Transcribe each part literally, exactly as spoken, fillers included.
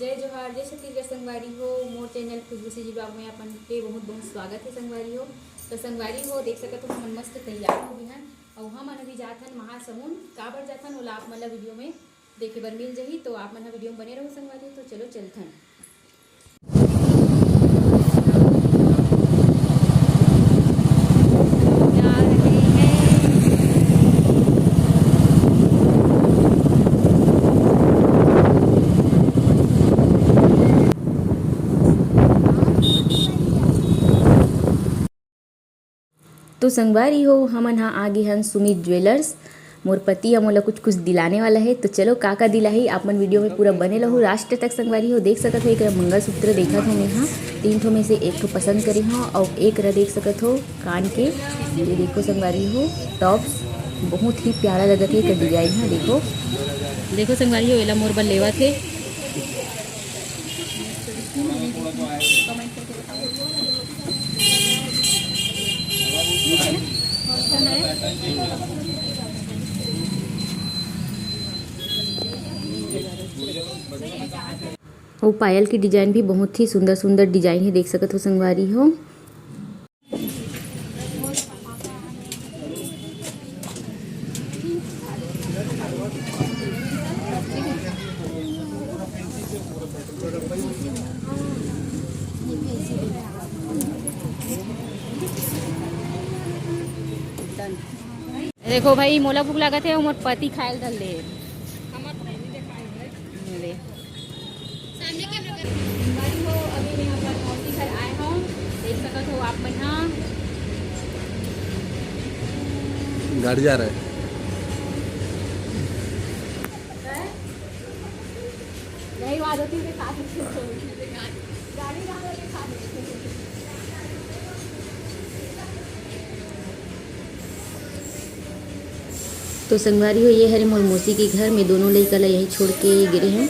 जय जोहार, जय छत्तीसगढ़ संगवारी हो। मोर चैनल खुशबू सीजी ब्लॉग में अपन के बहुत बहुत स्वागत है संगवारी हो। तो संगवारी हो, देख सकत हो, हमन मस्त तैयार हो गए हन और हमन अभी जात हन महासमुंद। काबर जात हन, ओला आप मन ला वीडियो में देखे बर मिल जही, तो आप मन ह वीडियो में बने रहो संगवारी हो। तो चलो चलथन। तो संगवारी हो, हमन ह आ गे हन सुमित ज्वेलर्स। मोर पति ह मोला कुछ कुछ दिलाने वाला है, तो चलो का का दिलाही, आप मन वीडियो में पूरा बने रहू लास्ट तक संगवारी हो। देख सकत हो, एक मंगलसूत्र देखत हो मैं ह, तीन ठो में से एक ठो पसंद करे हव, अउ एक रा देख सकत हो कान के, ये देखो संगवारी हो, टॉप्स बहुत ही प्यारा लगत है एकर डिजाइन ह। देखो, देखो संगवारी हो, एला मोर बर लेवत हे। वो पायल की डिजाइन भी बहुत ही सुंदर सुंदर डिजाइन है, देख सकत हो संगवारी हो। देखो भाई, मोला भूख लागत है, मोर पति खाए ल धर ले। ले। संगवारी हो, अभी मैं अपन मौसी घर आए हूँ, देख सकत हो आप मन ह। गाड़ी जा रहा है। नहीं, वहाँ दो तीन के साथ गाड़ी, गाड़ी, गाड़ी। तो संगवारी हो, ये हरे मोर मौसी के घर में दोनों लइका ला यहीं छोड़ के गिरे हैं।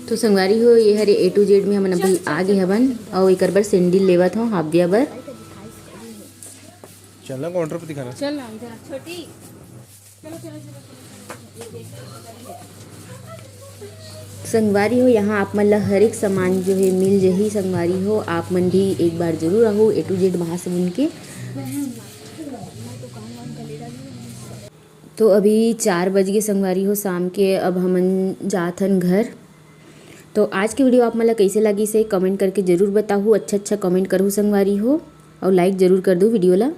तो संगवारी हो, ये हरे A to Z में हमन अभी आ गे हवन, अउ एकर बर सैंडल लेवत हव हाव्या बर। चलना काउंटर पे दिखाना। चल ना इधर। छोटी। संगवारी हो, यहाँ आप मन ला हर एक सामान जो है मिल जही। संगवारी हो, आप मन भी एक बार जरूर आहू A to Z महासमुंद के। तो अभी चार बज गे संगवारी हो शाम के, अब हमन जात हन घर। तो आज के वीडियो आप मन ला कइसे लागिस हे, कमेंट करके जरूर बताहू। अच्छा अच्छा कमेंट करहू संगवारी हो, और लाइक जरूर कर दू वीडियो ला।